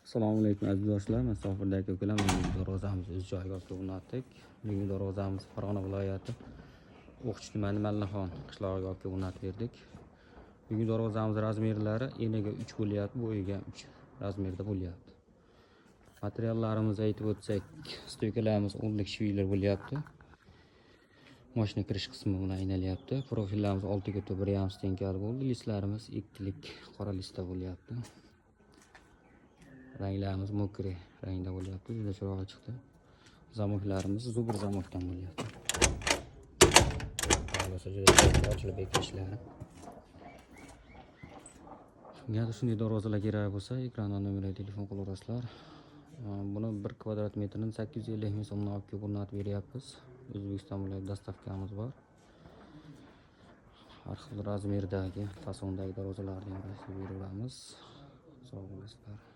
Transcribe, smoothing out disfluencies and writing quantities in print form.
Assalomu alaykum, aziz do'stlar. Musofirda aka ukalar, bugungi darvozamizni o'z joyiga olib o'rnatdik. Bugungi darvozamiz Farg'ona viloyati O'qchi tumani Mallaxon qishlog'iga olib kelib o'rnatib berdik. Bugungi darvozamiz размер lari eniga 3 bo'lyapti, bo'yiga 3 размер da bo'lyapti. Materiallarimizni aytib o'tsak, стойка larimiz 10lik швеллер bo'lyapti. Mashina kirish qismi bilan aynalyapti. Profillarimiz 6 ga 1,5 стенка li bo'ldi. Лист larimiz ikkilik qora лист da bo'lyapti. Ranglarimiz мокрый rangda bo'lyapti, juda chiroyli chiqdi. Замок larimiz Zubr замок dan bo'lyapti. Xohlasa, juda chiroyli ochilib bekinishlari. Agar shunday darvozalar kerak bo'lsa, ekrandan nomerga telefon qilaverasizlar. Buni 1 kvadrat metrini 850 ming so'mdan olib kelib o'rnatib beryapmiz. O'zbekiston bo'ylab доставка miz bor. Har xil размер dagi, fasondagi darvozalarni ham beraveramiz. Sog' bo'lasizlar.